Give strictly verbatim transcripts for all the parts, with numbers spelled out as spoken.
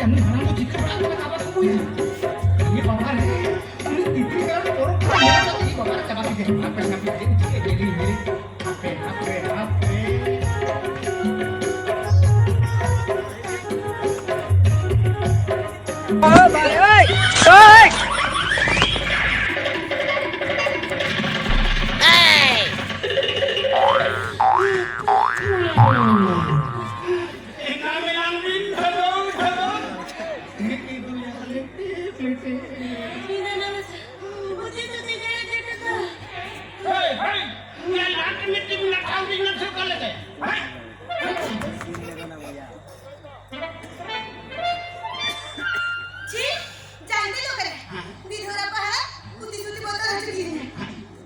ᱩᱱᱤ ᱦᱟᱲᱟᱢ ᱫᱚ ᱪᱤᱠᱟᱹ ᱵᱟᱲᱟ ᱠᱟᱱᱟ ᱠᱟᱵᱟ ᱠᱟᱹᱢᱩᱭᱟ? ᱤᱧ ᱵᱟᱵᱟ ᱨᱮ, ᱩᱱᱤ ᱛᱤᱛᱨᱤ ᱜᱟᱲ ᱯᱚᱨᱚᱵᱽ ᱠᱚ ᱧᱮᱞ ᱠᱟᱛᱮ ᱤᱧ ᱵᱟᱵᱟ ᱨᱮ ᱪᱟᱵᱟ ᱠᱮᱫᱮᱭᱟ᱾ ᱦᱟᱯᱮ, ᱦᱟᱯᱮ, ᱦᱟᱯᱮ, ᱦᱟᱯᱮ, ᱦᱟᱯᱮ᱾ ᱮᱱᱟᱝ ᱮᱱᱟᱝ ᱵᱤᱱ ᱫᱷᱟᱫᱚᱥ ᱫᱷᱟᱫᱚᱥ᱾ ᱦᱮᱸ, ᱤᱧ ᱫᱚ ᱞᱮᱴᱮ, ᱞᱮᱴᱮ᱾ ᱦᱳᱭ, ᱦᱳᱭ᱾ ᱩᱱᱤᱭᱟᱜ ᱞᱟᱴ ᱢᱤᱫᱴᱤᱡ ᱞᱟᱴᱷᱟ ᱦᱩᱰᱤᱧ ᱞᱟᱴᱷᱟ ᱚᱠᱟ ᱞᱮᱠᱟ? ᱦᱳᱭ᱾ ᱪᱤ? ᱡᱟᱱᱛᱮ ᱞᱳᱜ ᱨᱮ, ᱵᱤᱫᱷᱚᱨᱟ ᱯᱟᱦᱟᱲ, ᱩᱛᱤ ᱥᱩᱛᱤ ᱵᱚᱛᱚᱨ ᱦᱚᱪᱚ ᱠᱤᱫᱤᱧᱟ᱾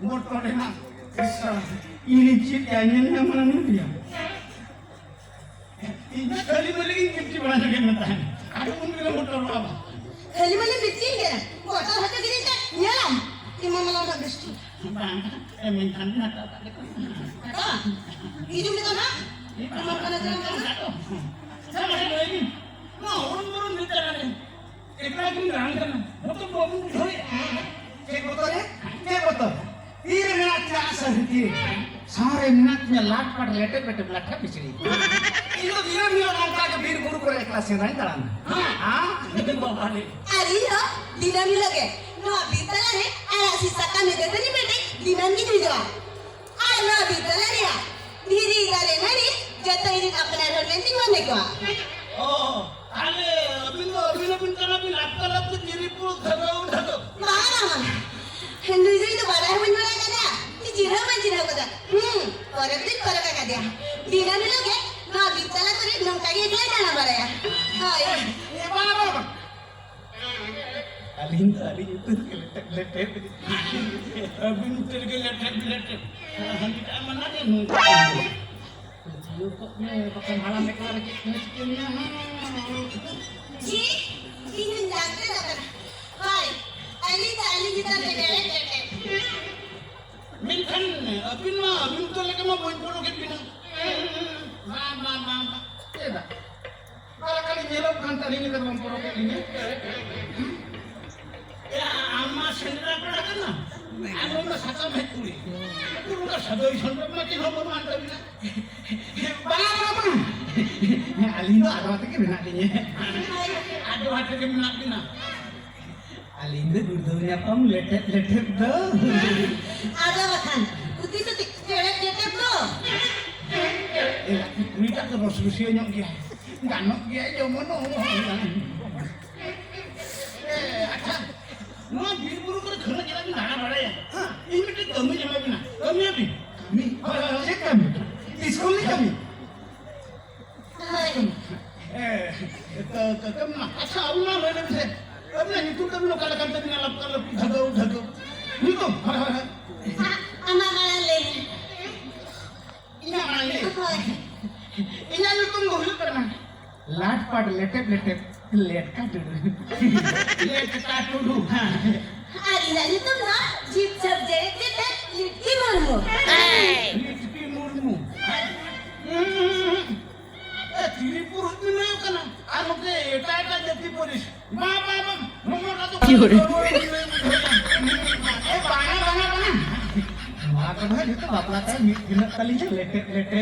ᱵᱚᱛᱚᱨ ᱮᱱᱟ᱾ ᱤᱧ ᱪᱮᱫ ᱧᱮᱞ ᱧᱟᱢ ᱢᱟᱱᱮ ᱱᱩᱭᱟ? ᱤᱧ ᱫᱚ ᱠᱷᱟᱹᱞᱤ ᱢᱟᱹᱞᱤ ᱜᱤᱧ ᱜᱤᱯᱴᱤ ᱵᱟᱲᱟ ᱧᱚᱜᱮᱫ ᱢᱮ ᱛᱟᱦᱮᱸᱫ᱾ ᱟᱫᱚ ᱩᱱ ᱨᱮᱜᱮ ᱢᱚᱴᱚᱨ ᱵᱟᱵᱟ᱾ ᱠᱷᱟᱹᱞᱤ ᱢᱟᱹᱞᱤ ᱵᱤᱴᱤ ᱜᱮ᱾ ᱢᱚᱴᱚᱨ ᱦᱚᱪᱚ ᱠᱤᱫᱤᱧ ᱛᱮ ᱧᱮᱞᱟᱢ᱾ ᱤᱧ ᱢᱟ ᱢᱟᱞᱟ ᱩᱱᱟᱹᱜ ᱵᱤᱥᱴᱤ᱾ ᱵᱟᱝ, ᱮ ᱢᱮᱱᱠᱷᱟᱱ ᱦᱟᱛᱟᱣ ᱠᱟᱜ ᱞᱮᱠᱟ᱾ ᱦᱟᱛᱟᱣᱟ? ᱦᱤᱡᱩᱜ ᱢᱮ ᱛᱚ ᱱᱟᱜ᱾ ᱤᱧ ᱢᱟ ᱢᱟᱞᱟ ᱡᱟᱝ ᱠᱟᱱᱟ᱾ ᱥᱟᱢᱟᱭ ᱞᱟᱹᱭ ᱵᱤᱱ᱾ ᱱᱚᱣᱟ ᱦᱩᱲᱩ ᱵᱩᱨᱩ ᱱᱤᱛ ᱫᱟᱨᱟ ᱨᱮ᱾ ᱮᱠᱞᱟ ᱜᱮᱢ ᱫᱟᱬᱟᱱ ᱠᱟᱱᱟ᱾ ᱵᱚᱛᱚᱨ ᱵᱟᱵᱚᱱ ᱵᱩᱡᱷᱟᱹᱣᱮᱫ᱾ ᱪᱮᱫ ᱵᱚᱛᱚᱨ ᱭᱟ? ᱪᱮᱫ ᱵᱚᱛᱚᱨ? ᱛᱤᱨᱮ ᱢᱮᱱᱟᱜ ᱛᱤᱧᱟ ᱟᱜᱼᱥᱟᱨ ᱦᱤᱸᱥᱤ? ᱥᱟᱶᱨᱮ ᱢᱮᱱᱟᱜ ᱛᱤᱧᱟ ᱞᱟᱴ ᱯᱟᱴ ᱞᱮᱴᱮ ᱯᱮᱴᱮ ᱞᱟᱴᱷᱟ ᱵᱤᱪᱲᱤ᱾ ᱤᱧ ᱫᱚ ᱫᱤᱱᱟᱹᱢ ᱦᱤᱞᱳᱜ ᱱᱚᱝᱠᱟ ᱜᱮ ᱵᱤᱨ ᱵᱩᱨᱩ ᱠᱚᱨᱮ ᱮᱠᱞᱟ ᱥᱮᱸᱫᱽᱨᱟᱧ ᱫᱟᱬᱟᱱᱟ᱾ ᱦᱮᱸ? ᱦᱮᱸ? ᱤᱧ ᱵᱟᱵᱟ ᱨᱮ᱾ ᱟᱨ ᱤᱧ ᱦᱚᱸ ᱫᱤᱱᱟᱹᱢ ᱦᱤᱞᱳᱜ ᱜᱮ ᱱᱚᱣᱟ ᱵᱤᱨ ᱛᱟᱞᱟ ᱨᱮ ᱟᱨᱟᱜ ᱥᱤᱥᱟ ᱠᱟᱹᱢᱤ ᱫᱟᱹᱛᱟᱹᱱᱤ ᱯᱮᱴᱮᱡ ᱫᱤᱱᱟᱹᱢ ᱜᱤᱧ ᱦᱤᱡᱩᱜᱼᱟ᱾ ᱟᱨ ᱱᱚᱣᱟ ᱵᱤᱨ ᱛᱟᱞᱟ ᱨᱮᱭᱟᱜ ᱫᱷᱤᱨᱤ ᱫᱟᱨᱮ ᱱᱟᱹᱲᱤ ᱡᱚᱛᱚ ᱤᱧ ᱨᱮᱱ ᱟᱯᱱᱟᱨ ᱦᱚᱲ ᱢᱮᱱᱛᱮᱧ ᱢᱚᱱᱮ ᱠᱚᱣᱟ᱾ ᱚ, ᱛᱟᱦᱞᱮ ᱟᱹᱵᱤᱱ ᱫᱚ, ᱟᱹᱵᱤᱱ ᱦᱚᱸᱵᱤᱱ ᱠᱟᱱᱟ ᱵᱤᱱ ᱟᱯᱠᱟᱞ ᱟᱹᱛᱩ ᱪᱤᱨᱤᱯᱩᱨ ᱫᱷᱟᱫᱚ ᱫᱷᱟᱫᱚ᱾ ᱵᱟᱝᱟ, ᱵᱟᱝᱟ᱾ ᱱᱩᱭ ᱫᱚ ᱤᱧ ᱫᱚ ᱵᱟᱲᱟᱭ ᱦᱚᱸ ᱵᱟᱹᱧ ᱵᱟᱲᱟᱭ ᱠᱟᱫᱮᱭᱟ, ᱪᱤᱱᱦᱟᱹ ᱦᱚᱸ ᱵᱟᱹᱧ ᱪᱤᱱᱦᱟᱹᱣ ᱠᱟᱫᱮᱭᱟ᱾ ᱦᱩᱸ, ᱯᱚᱨᱚᱵᱽ ᱫᱚᱧ ᱯᱚᱨᱚᱵᱽ ᱟᱠᱟᱫᱮᱭᱟ᱾ ᱫᱤᱱᱟᱹᱢ ᱦᱤᱞᱳᱜ ᱜᱮ ᱱᱚᱣᱟ ᱵᱤᱨ ᱛᱟᱞᱟ ᱠᱚᱨᱮ ᱱᱚᱝᱠᱟ ᱜᱮ ᱮᱠᱞᱟᱧ ᱫᱟᱬᱟ ᱵᱟᱲᱟᱭᱟ᱾ ᱦᱳᱭ᱾ ᱮ ᱵᱟᱵᱟ! ᱟᱹᱞᱤᱧ ᱫᱚ ᱟᱹᱞᱤᱧ ᱩᱛᱟᱹᱨ ᱜᱮ ᱞᱮᱴᱮᱵ ᱞᱮᱴᱮᱵ᱾ ᱟᱹᱵᱤᱱ ᱩᱛᱟᱹᱨ ᱜᱮ ᱞᱮᱴᱮᱵ ᱞᱮᱴᱮᱵ᱾ ᱦᱟᱹᱱᱤᱴᱟᱜ ᱢᱟᱱᱟ ᱜᱮ ᱱᱚᱝᱠᱟ᱾ ᱯᱟᱹᱛᱭᱟᱹᱣ ᱠᱚᱜ ᱢᱮ, ᱵᱟᱠᱷᱟᱱ ᱦᱟᱲᱟᱢ ᱮᱠᱞᱟ ᱨᱮ ᱪᱮᱫ ᱠᱚ ᱪᱤᱠᱟᱹ ᱢᱮᱭᱟ ᱦᱟᱸᱜ᱾ ᱡᱤ, ᱤᱧ ᱦᱚᱸᱧ ᱡᱟᱱᱛᱮ ᱫᱚ ᱠᱟᱱᱟ᱾ ᱦᱳᱭ, ᱟᱹᱞᱤᱧ ᱫᱚ ᱟᱹᱞᱤᱧ ᱪᱮᱛᱟᱱ ᱨᱮ ᱰᱮᱨᱮᱠ ᱰᱮᱨᱮᱠ᱾ ᱢᱮᱱᱠᱷᱟᱱ ᱟᱹᱵᱤᱱ ᱢᱟ, ᱟᱹᱵᱤᱱ ᱩᱛᱟᱹᱨ ᱞᱮᱠᱟ ᱢᱟ ᱵᱟᱹᱧ ᱯᱚᱞᱚ ᱠᱮᱫ ᱵᱤᱱᱟ᱾ ᱵᱟᱝ, ᱵᱟᱝ, ᱵᱟᱝ, ᱵᱟᱝ᱾ ᱪᱮᱫᱟᱜ? ᱚᱠᱟ ᱞᱮᱠᱟᱞᱤᱧ ᱧᱮᱞᱚᱜ ᱠᱟᱱ ᱛᱟᱹᱞᱤᱧ ᱞᱮᱠᱟ ᱵᱟᱢ ᱯᱚᱨᱚᱵᱮᱫ ᱞᱤᱧᱟ? ᱮ, ᱟᱢ ᱢᱟ ᱥᱮᱸᱫᱽᱨᱟ ᱯᱮᱲᱟ ᱠᱟᱱᱟ, ᱟᱨ ᱱᱩᱭ ᱢᱟ ᱥᱟᱠᱟᱢ ᱦᱮᱡ ᱠᱩᱲᱤ᱾ ᱱᱩᱠᱩ ᱱᱚᱝᱠᱟ ᱥᱟᱹᱫᱟᱹᱭ ᱥᱚᱱᱰᱚᱨ ᱢᱟ ᱪᱮᱫ ᱦᱚᱸ ᱵᱟᱹᱱᱩᱜ ᱟᱱ ᱛᱟᱹᱵᱤᱱᱟ᱾ ᱵᱟᱝ, ᱵᱟᱝ, ᱵᱟᱝ᱾ ᱟᱹᱞᱤᱧ ᱫᱚ ᱟᱫᱽᱣᱟ ᱛᱮᱜᱮ ᱢᱮᱱᱟᱜ ᱞᱤᱧᱟ᱾ ᱟᱫᱽᱣᱟ ᱛᱮᱜᱮ ᱢᱮᱱᱟᱜ ᱵᱤᱱᱟ? ᱟᱹᱞᱤᱧ ᱫᱚ ᱜᱩᱲᱫᱟᱹᱣ ᱧᱟᱯᱟᱢ ᱞᱮᱴᱮᱵ ᱞᱮᱴᱮᱵ ᱫᱚ᱾ ᱟᱫᱚ ᱵᱟᱠᱷᱟᱱ ᱩᱛᱤ ᱥᱩᱛᱤ ᱪᱮᱲᱮ ᱪᱮᱴᱮᱵ ᱫᱚ᱾ ᱮ, ᱩᱱᱤᱴᱟᱜ ᱫᱚ ᱨᱚᱥᱨᱩᱥᱤᱭᱟᱹ ᱧᱚᱜ ᱜᱮᱭᱟᱭ, ᱜᱟᱱᱚᱜ ᱜᱮᱭᱟᱭ ᱡᱚᱢᱚᱱ ᱚᱢᱚᱱ᱾ ᱮ, ᱟᱪᱪᱷᱟ, ᱱᱚᱣᱟ ᱵᱤᱨ ᱵᱩᱨᱩ ᱠᱚᱨᱮ ᱠᱷᱟᱹᱞᱟᱹ ᱪᱮᱫᱟᱜ ᱵᱤᱱ ᱫᱟᱬᱟ ᱵᱟᱲᱟᱭᱟ? ᱦᱮᱸ, ᱤᱧ ᱢᱤᱫᱴᱮᱱ ᱠᱟᱹᱢᱤᱧ ᱮᱢᱟ ᱵᱤᱱᱟ, ᱠᱟᱹᱢᱤᱭᱟᱵᱤᱱ? ᱠᱟᱹᱢᱤ? ᱦᱳᱭ, ᱦᱳᱭ, ᱦᱳᱭ᱾ ᱪᱮᱫ ᱠᱟᱹᱢᱤ? ᱛᱤᱥ ᱠᱷᱚᱱ ᱞᱤᱧ ᱠᱟᱹᱢᱤ? ᱦᱳᱭ᱾ ᱮ, ᱛᱚ, ᱛᱚ, ᱛᱚ, ᱢᱟ, ᱟᱪᱪᱷᱟ, ᱟᱹᱵᱤᱱ ᱢᱟ ᱞᱟᱹᱭ ᱞᱮᱵᱤᱱ ᱥᱮ, ᱟᱹᱵᱤᱱᱟᱜ ᱧᱩᱛᱩᱢ ᱛᱟᱹᱵᱤᱱ ᱚᱠᱟ ᱞᱮᱠᱟᱱ ᱛᱟᱹᱵᱤᱱᱟ? ᱞᱟᱯᱠᱟ ᱞᱟᱯᱠᱤ, ᱫᱷᱟᱹᱫᱟᱹᱣ ᱫᱷᱟᱹᱫᱟᱹᱣ᱾ ᱧᱩᱛᱩᱢ? ᱦᱳᱭ, ᱦᱳᱭ, ᱦᱳᱭ᱾ ᱟ-, ᱟᱢᱟᱜ ᱢᱟᱲᱟᱝ ᱞᱟᱹᱭ ᱢᱮ᱾ ᱤᱧᱟᱹᱜ ᱢᱟᱲᱟᱝ ᱞᱟᱹᱭ? ᱦᱳᱭ᱾ ᱤᱧᱟᱹᱜ ᱧᱩᱛᱩᱢ ᱫᱚ ᱦᱩᱭᱩᱜ ᱠᱟᱱᱟ ᱞᱟᱴ ᱯᱟᱴ ᱞᱮᱴᱮᱯ ᱞᱮᱴᱮᱯ ᱞᱮᱴᱠᱟ ᱴᱩᱰᱩ᱾ ᱞᱮᱴᱠᱟ ᱴᱩᱰᱩ, ᱦᱮᱸ᱾ ᱟᱨ ᱤᱧᱟᱹᱜ ᱧᱩᱛᱩᱢ ᱫᱚ ᱡᱤᱯ ᱡᱟᱯ ᱡᱮᱨᱮᱫ ᱡᱮᱨᱮᱫ ᱞᱤᱴᱠᱤ ᱢᱩᱨᱢᱩ᱾ ᱞᱤᱴᱠᱤ ᱢᱩᱨᱢᱩ᱾ ᱦᱩᱸ, ᱦᱩᱸ, ᱦᱩᱸ᱾ ᱮ, ᱛᱤᱨᱤ ᱯᱩᱨᱩᱥ ᱵᱤᱱ ᱞᱟᱹᱭ ᱠᱟᱱᱟ, ᱟᱨ ᱱᱚᱛᱮ ᱮᱴᱟᱜ ᱮᱴᱟᱜ ᱡᱟᱹᱛᱤ ᱯᱟᱹᱨᱤᱥ᱾ ᱵᱟᱝ, ᱵᱟᱝ, ᱵᱟᱝ, ᱱᱚᱣᱟ ᱫᱚ ᱠᱤ ᱦᱚᱨᱮ? ᱮ, ᱵᱟᱝᱟ, ᱵᱟᱝᱟ, ᱵᱟᱝᱟ᱾ ᱱᱚᱣᱟ ᱠᱚᱫᱚ ᱡᱚᱛᱚ ᱵᱟᱯᱞᱟ ᱛᱟᱭᱚᱢ ᱢᱤᱫ ᱫᱤᱱᱚᱜ ᱛᱟᱹᱞᱤᱧᱟ, ᱞᱮᱴᱮ, ᱞᱮᱴᱮ᱾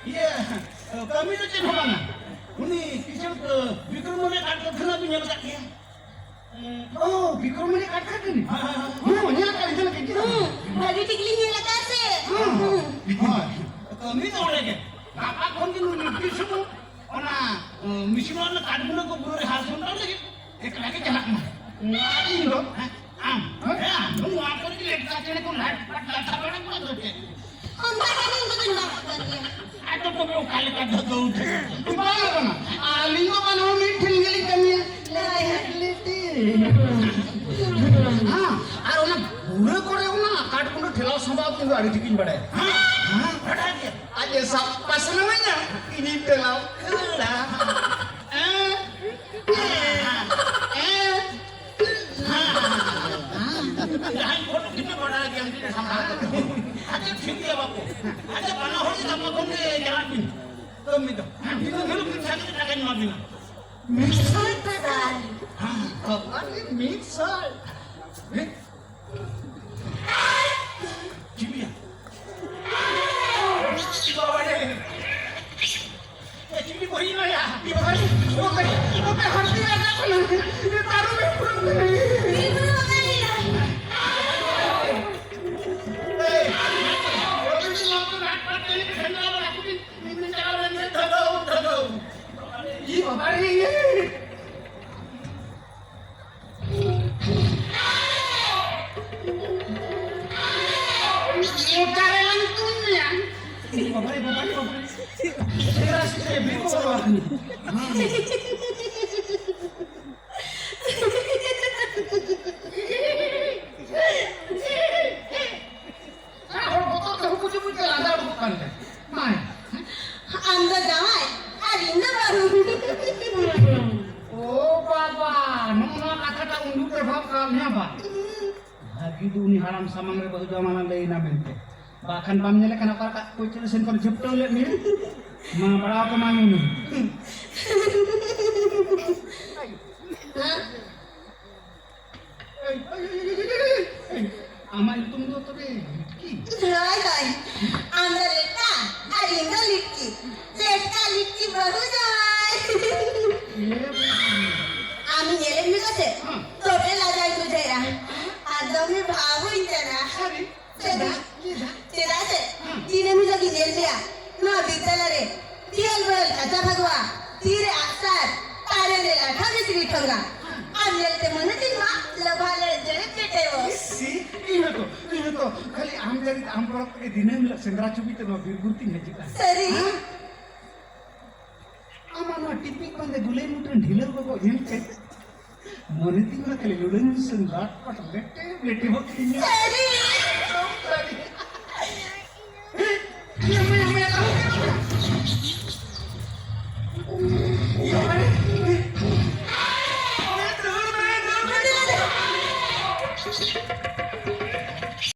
ᱤᱭᱟᱹ, ᱠᱟᱹᱢᱤ ᱫᱚ ᱪᱮᱫ ᱦᱚᱸ ᱵᱟᱝᱟ᱾ ᱩᱱᱤ ᱠᱤᱥᱟᱹᱬ, ᱵᱤᱠᱨᱚᱢ ᱢᱚᱱᱮ ᱠᱟᱴ ᱠᱟᱹᱨᱠᱷᱟᱱᱟ ᱵᱤᱱ ᱧᱮᱞ ᱟᱠᱟᱫ ᱜᱮᱭᱟ? ᱚ, ᱵᱤᱠᱨᱚᱢ ᱢᱚᱱᱮ ᱠᱟᱴ ᱠᱟᱹᱨᱠᱷᱟᱱᱟ? ᱦᱮᱸ, ᱦᱮᱸ, ᱦᱮᱸ᱾ ᱦᱮᱸ, ᱧᱮᱞ ᱟᱠᱟᱫ ᱞᱤᱧ, ᱧᱮᱞ ᱟᱠᱟᱫ ᱞᱤᱧ᱾ ᱦᱮᱸ, ᱵᱷᱟᱹᱜᱤ ᱴᱷᱤᱠ ᱞᱤᱧ ᱧᱮᱞ ᱟᱠᱟᱫ ᱥᱮ᱾ ᱦᱮᱸ, ᱦᱮᱸ᱾ ᱦᱳᱭ᱾ ᱠᱟᱹᱢᱤ ᱫᱚ ᱚᱸᱰᱮ ᱜᱮ᱾ ᱜᱟᱯᱟ ᱠᱷᱚᱱ ᱜᱮ ᱱᱩᱭ ᱱᱩᱠᱤ ᱥᱩᱢᱩᱝ ᱚᱱᱟ, ᱩᱸ, ᱢᱤᱥᱱᱚ ᱚᱱᱟ ᱠᱟᱴ ᱜᱩᱸᱰᱟᱹ ᱠᱚ ᱵᱩᱨᱩ ᱨᱮ ᱦᱟᱨ ᱥᱟᱢᱴᱟᱣ ᱞᱟᱹᱜᱤᱫ ᱮᱠᱞᱟ ᱜᱮ ᱪᱟᱞᱟᱜ ᱢᱟ᱾ ᱟᱨ ᱤᱧ ᱫᱚ, ᱦᱮᱸ, ᱟᱢ, ᱦᱮᱸ, ᱟᱢ ᱫᱚ ᱱᱚᱣᱟ ᱠᱚᱨᱮ ᱜᱮ ᱞᱮᱴᱠᱟ ᱪᱮᱬᱮ ᱠᱚ ᱞᱟᱴ ᱯᱟᱴ ᱞᱟᱴᱷᱟ ᱵᱟᱲᱟ ᱠᱚᱣᱟ ᱫᱚ ᱪᱮᱫ? ᱚᱱᱠᱟ ᱜᱮ ᱤᱧ ᱫᱚ ᱵᱟᱹᱧ ᱵᱟᱲᱟᱭ ᱠᱟᱱ ᱜᱮᱭᱟ᱾ ᱟᱫᱚ ᱛᱚᱵᱮ ᱚᱠᱟ ᱞᱮᱠᱟ ᱫᱷᱟᱹᱫᱟᱹᱣ ᱫᱷᱟᱹᱫᱟᱹᱣ? ᱵᱟᱝ ᱠᱟᱱᱟ, ᱟᱹᱞᱤᱧ ᱫᱚ ᱵᱟᱱᱟ ᱦᱚᱲ ᱢᱤᱫ ᱴᱷᱮᱱ ᱜᱮᱞᱤᱧ ᱠᱟᱹᱢᱤᱭᱟ᱾ ᱦᱮᱸ, ᱟᱨ ᱚᱱᱟ ᱵᱩᱨᱟᱹ ᱠᱚᱨᱮ ᱚᱱᱟ ᱠᱟᱴ ᱠᱩᱸᱰᱟᱹ ᱴᱷᱮᱞᱟᱣ ᱥᱟᱢᱵᱟᱣ ᱤᱧ ᱫᱚ ᱟᱹᱰᱤ ᱴᱷᱤᱠᱤᱧ ᱵᱟᱲᱟᱭᱟ᱾ ᱦᱮᱸ, ᱦᱮᱸ, ᱵᱟᱲᱟᱭ ᱜᱮ᱾ ᱟᱡ ᱮ ᱥᱟᱵ ᱯᱟᱥᱱᱟᱣᱤᱧᱟ, ᱤᱧᱤᱧ ᱴᱷᱮᱞᱟᱣ ᱠᱷᱟᱹᱲᱟ᱾ ᱦᱮᱸ, ᱦᱮᱸ, ᱦᱮᱸ᱾ ᱡᱟᱦᱟᱸᱭ ᱯᱷᱳᱴᱳ ᱠᱷᱤᱪᱟᱹ ᱵᱟᱲᱟᱭ ᱜᱮᱭᱟ, ᱩᱱᱠᱩ ᱠᱚ ᱥᱟᱢᱵᱟᱣ ᱠᱟᱛᱮ᱾ ᱟᱪᱪᱷᱟ, ᱴᱷᱤᱠ ᱜᱮᱭᱟ ᱵᱟᱹᱵᱩ᱾ ᱟᱪᱪᱷᱟ, ᱵᱟᱱᱟ ᱦᱚᱲ ᱜᱮ ᱜᱟᱯᱟ ᱠᱷᱚᱱ ᱜᱮ ᱪᱟᱞᱟᱜ ᱵᱤᱱ᱾ ᱠᱟᱹᱢᱤ ᱫᱚ᱾ ᱢᱤᱫ ᱫᱚ ᱢᱤᱫ ᱫᱚ ᱴᱟᱠᱟᱧ ᱮᱢᱟ ᱵᱤᱱᱟ᱾ ᱢᱤᱫ ᱥᱟᱭ ᱴᱟᱠᱟ᱾ ᱦᱮᱸ, ᱵᱟᱵᱟ ᱨᱮ, ᱢᱤᱫ ᱥᱟᱭ᱾ ᱦᱮᱸ? ᱪᱤᱞᱤᱭᱟ? ᱵᱟᱵᱟ ᱨᱮ᱾ ᱮ, ᱪᱤᱞᱤ ᱠᱚ ᱦᱮᱡ ᱮᱱᱟ ᱭᱟ? ᱵᱟᱵᱟ ᱨᱮ, ᱵᱟᱵᱟ ᱨᱮ, ᱦᱟᱹᱛᱤ ᱞᱟᱜᱟ ᱠᱟᱱᱟ᱾ ᱛᱟᱹᱨᱩᱵ ᱮ ᱯᱩᱨᱟᱹ ᱠᱟᱱᱟ᱾ ᱵᱤᱨ ᱵᱩᱨᱩ ᱵᱟᱜᱟᱱ ᱨᱮ᱾ ᱮᱭ, ᱵᱟᱵᱟ ᱨᱮ, ᱱᱚᱣᱟ ᱠᱚ ᱨᱟᱴ ᱯᱟᱴ ᱛᱮ ᱥᱮᱸᱫᱽᱨᱟ ᱵᱟᱲᱟ ᱠᱚᱵᱤᱱ᱾ ᱟᱨ ᱦᱚᱲ ᱵᱚᱛᱚᱨ ᱛᱮ ᱦᱩᱠᱩ ᱪᱩᱠᱩ ᱛᱮ ᱞᱟᱸᱫᱟ ᱩᱰᱩᱠᱚᱜ ᱠᱟᱱ ᱛᱟᱭ᱾ ᱢᱟᱭ᱾ ᱟᱢ ᱫᱚ ᱡᱟᱶᱟᱭ ᱟᱨ ᱤᱧ ᱫᱚ ᱵᱟᱹᱦᱩ᱾ ᱳ ᱵᱟᱵᱟ, ᱱᱚᱜᱼᱚ ᱱᱚᱣᱟ ᱠᱟᱛᱷᱟᱴᱟᱜ ᱩᱱ ᱡᱚᱦᱚᱜ ᱨᱮ ᱵᱷᱟᱵᱽ ᱠᱟᱜ ᱢᱮᱭᱟ ᱵᱟ? ᱵᱷᱟᱹᱜᱤ ᱫᱚ ᱩᱱᱤ ᱦᱟᱲᱟᱢ ᱥᱟᱢᱟᱝ ᱨᱮ ᱵᱟᱹᱦᱩ ᱡᱟᱶᱟᱭ ᱞᱟᱹᱭ ᱮᱱᱟ ᱢᱮᱱᱛᱮ᱾ ᱵᱟᱠᱷᱟᱱ ᱵᱟᱢ ᱧᱮᱞᱮ ᱠᱟᱱᱟ ᱚᱠᱟ ᱞᱮᱠᱟ ᱯᱚᱭᱛᱟᱞᱤᱥ ᱥᱮᱱ ᱠᱷᱚᱱ ᱡᱷᱟᱹᱯᱴᱟᱹᱣ ᱞᱮᱫ ᱢᱮᱭᱟ? ᱢᱟ ᱵᱟᱲᱟᱣ ᱠᱚ ᱢᱟ ᱧᱩ ᱢᱮ᱾ ᱟᱢᱟᱜ ᱧᱩᱛᱩᱢ ᱫᱚ ᱛᱚᱵᱮ ᱞᱤᱴᱠᱤ? ᱦᱳᱭ, ᱦᱳᱭ᱾ ᱟᱢ ᱫᱚ ᱞᱮᱴᱟ ᱟᱨ ᱤᱧ ᱫᱚ ᱞᱤᱴᱠᱤ᱾ ᱞᱮᱴᱠᱟ ᱞᱤᱴᱠᱤ ᱵᱟᱹᱦᱩ ᱡᱟᱶᱟᱭ᱾ ᱮ ᱵᱟᱵᱟ᱾ ᱟᱢ ᱧᱮᱞᱮᱫ ᱢᱮ ᱠᱟᱛᱮ ᱦᱮᱸ᱾ ᱛᱚᱵᱮ ᱞᱟᱡᱟᱣ ᱵᱩᱡᱷᱟᱹᱣᱟ᱾ ᱟᱨ ᱫᱚᱢᱮ ᱵᱷᱟᱵᱽ ᱦᱩᱭ ᱠᱟᱱᱟ᱾ ᱥᱟᱹᱨᱤ? ᱪᱮᱫᱟᱜ? ᱪᱮᱫᱟᱜ? ᱪᱮᱫᱟᱜ ᱥᱮ ᱦᱮᱸ᱾ ᱫᱤᱱᱟᱹᱢ ᱦᱤᱞᱳᱜ ᱜᱤᱧ ᱧᱮᱞ ᱢᱮᱭᱟ ᱱᱚᱣᱟ ᱵᱤᱨᱫᱟᱹᱞᱟ ᱨᱮ᱾ ᱛᱤᱭᱟᱹᱞ ᱵᱟᱹᱞ ᱠᱟᱪᱟ ᱵᱷᱟᱜᱽᱣᱟ, ᱛᱤᱨᱮ ᱟᱜᱼᱥᱟᱨ, ᱛᱟᱨᱮᱱ ᱨᱮ ᱞᱟᱴᱷᱟ ᱵᱤᱥᱲᱤ ᱴᱷᱚᱸᱜᱟ᱾ ᱟᱢ ᱧᱮᱞᱛᱮ ᱢᱚᱱᱮ ᱛᱤᱧ ᱢᱟ ᱞᱚᱵᱷᱟ ᱞᱮ ᱡᱮᱨᱮᱫ ᱯᱮᱴᱮᱣᱚᱜ᱾ ᱤᱥᱤ, ᱤᱧ ᱦᱚᱸᱛᱚ, ᱤᱧ ᱦᱚᱸᱛᱚ ᱠᱷᱟᱹᱞᱤ ᱟᱢ ᱡᱟᱹᱨᱤ ᱟᱢ ᱯᱚᱨᱚᱵᱽ ᱛᱮᱜᱮ ᱫᱤᱱᱟᱹᱢ ᱦᱤᱞᱳᱜ ᱥᱮᱸᱫᱽᱨᱟ ᱪᱷᱚᱵᱤ ᱛᱮ ᱱᱚᱣᱟ ᱵᱤᱨ ᱵᱩᱨᱩ ᱛᱤᱧ ᱦᱤᱡᱩᱜᱼᱟ᱾ ᱥᱟᱹᱨᱤ? ᱦᱮᱸ? ᱟᱢᱟᱜ ᱱᱚᱣᱟ ᱴᱤᱯᱤᱡ ᱵᱟᱸᱫᱮ ᱜᱩᱞᱟᱹᱭ ᱢᱩᱴᱨᱟᱹᱱ ᱰᱷᱤᱞᱟᱹᱣ ᱜᱚᱜᱚ ᱧᱮᱞᱛᱮ ᱢᱚᱱᱮ ᱛᱤᱧ ᱢᱟ ᱠᱷᱟᱹᱞᱤ ᱞᱩᱲᱟᱹᱧ ᱥᱮᱸᱫᱽᱨᱟ ᱯᱟᱴ ᱞᱮᱴᱮ ᱞᱮᱴᱮ ᱵᱚ ᱠᱤᱧᱟ᱾ ᱥᱟᱹᱨᱤ? ᱮᱠᱫᱚᱢ ᱥᱟᱹᱨᱤ᱾